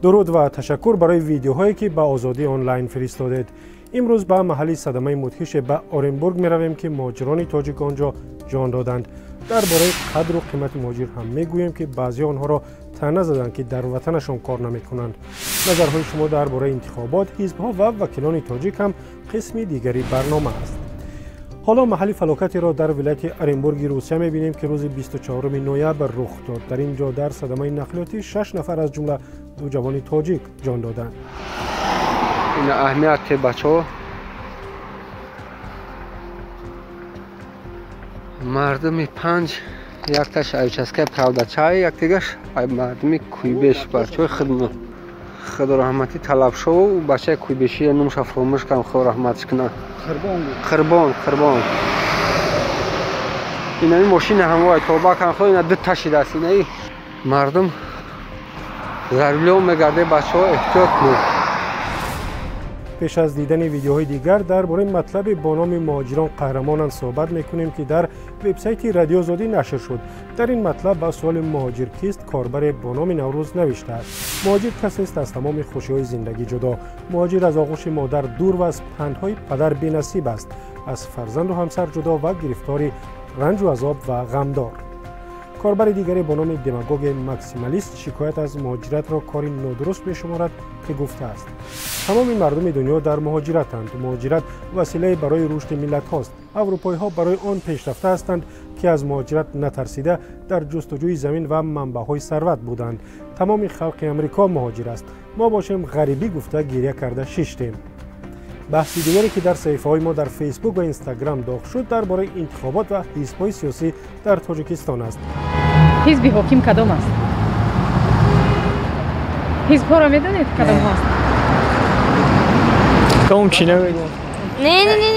Дуруд ва ташаккур барои видеоҳое, ки ба Озодӣ онлайн фиристодед. Имрӯз ба маҳалли садамаи мудҳише ба Оренбург меравем, ки муҳоҷирони тоҷик он ҷо ҷон доданд. Дар бораи қадру қимати муҳоҷир ҳам мегӯем, ки баъзеҳо онҳоро таъна заданд, ки дар ватанашон кор намекунанд. Назарҳои шумо дар бораи интихобот, ҳизбҳо ва вакилони тоҷик ҳам қисми дигари барнома аст. Ҳоло маҳалли фалокатеро дар вилояти Оренбурги Русия мебинем, ки рӯзи 24 ноябр рух дод. Дар ин ҷо дар садамаи нақлиётӣ шаш нафар, аз ҷумла ду ҷавони тоҷик, ҷон доданд. Ина аҳамияти бачаҳо, мардуми панҷ, якташ ай участкаи Правдачай, яктигаш ай мардуми Куйбеш, бачаҳои хидмо, худо раҳматӣ Талабшову бачаи Куйбеши, номша фаромӯш кардам, худо раҳматш кунад, Қирбон, Қирбон. Инами мошина ҳамвай тоба кан худо, ина дута шидааст. Инаи мардум за рулём мегарде, бачаҳо, эҳтиёт кунед. Пеш аз дидани видеоҳои дигар дар бораи матлабе бо номи «Муҳоҷирон қаҳрамонанд» суҳбат мекунем, ки дар вебсайти Радио Озодӣ нашр шуд. Дар ин матлаб ба суоли «Муҳоҷир кист?» корбаре бо номи Наврӯз навиштааст: «Муҳоҷир касест аз тамоми хушиҳои зиндагӣ ҷудо. Муҳоҷир аз оғӯши модар дур ва аз пандҳои падар бенасиб аст, аз фарзанду ҳамсар ҷудо ва гирифтори ранҷу азоб ва ғамдор». Корбари дигаре бо номи Демагоги Максималист шикоят аз муҳоҷиратро кори нодуруст мешуморад, ки гуфтааст: «Тамоми мардуми дунё дар муҳоҷиратанд. Муҳоҷират василае барои рушди миллатҳост. Аврупоиҳо барои он пешрафта ҳастанд, ки аз муҳоҷират натарсида, дар ҷустуҷӯи замин ва манбаъҳои сарват буданд. Тамоми халқи Амрико муҳоҷир аст. Мо бошем, ғарибӣ гуфта, гиря карда шиштем». Баҳси дигаре, ки дар саҳифаҳои мо дар Фейсбук ва Инстаграм доғ шуд, дар бораи интихобот ва ҳизбҳои сиёсӣ дар Тоҷикистон аст. Ҳизби ҳоким кадом аст? Ҳизбҳоро медонед, кадомҳо аст? Кадом чӣ намедонам. Не, не, не.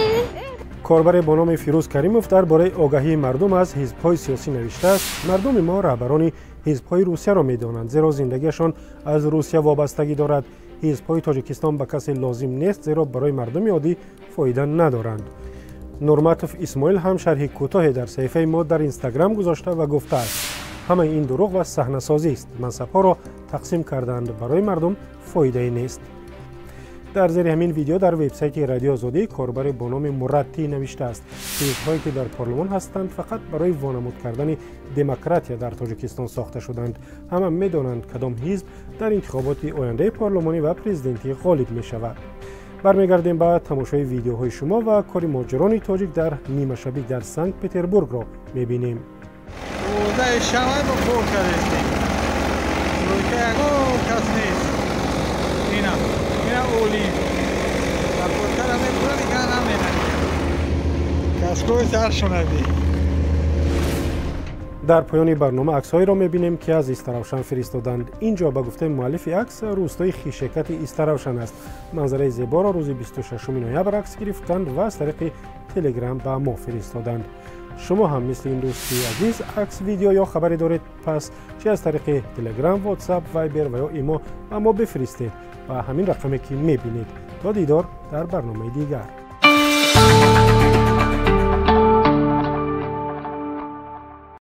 Корбаре бо номи Фирӯз Каримов дар бораи огаҳии мардум аз ҳизбҳои сиёсӣ навиштааст: «Мардуми мо раҳбарони ҳизбҳои Русияро медонанд, зеро зиндагиашон аз Русия вобастагӣ дорад. Ҳизбҳои Тоҷикистон ба касе лозим нест, зеро барои мардуми оддӣ фоида надоранд». Нурматов Исмоил ҳам шарҳи кӯтоҳе дар саҳифаи мо дар Инстаграм гузошта ва гуфтааст: «Ҳамаи ин дурӯғ ва саҳнасозист. Мансабҳоро тақсим карданд, барои мардум фоидае нест». Дар зери ҳамин видео дар вебсайти Радио Озодӣ корбаре бо номи Мураттӣ навиштааст: «Ҳизбҳое, ки дар парлумон ҳастанд, фақат барои вонамуд кардани демократия дар Тоҷикистон сохта шуданд. Ҳама медонанд, кадом ҳизб дар интихоботи ояндаи парлумонӣ ва президентӣ ғолиб мешавад». Бармегардем ба тамошои видеоҳои шумо ва кори муҳоҷирони тоҷик дар нимашабӣ дар Санкт Петербургро мебинем. Шава мо кор кардестем, ягон кас нест. Ина, ина олим кара мекунад, дигар наменад, каскои саршонади. Дар поёни барнома аксҳоеро мебинем, ки аз Истаравшан фиристоданд. Ин ҷо, ба гуфтаи муаллифи акс, рӯстои Хишекати Истаравшан аст. Манзараи зеборо рӯзи 26 ноябр акс гирифтанд ва аз тариқи Телеграм ба мо фиристоданд. Шумо ҳам мисли ин дӯсти азиз акс, видео ё хабаре доред, пас чи аз тариқи Телеграм, Ватсап, Вайбер ва ё Имо ба мо бифиристед ба ҳамин рақаме, ки мебинед. То дидор дар барномаи дигар.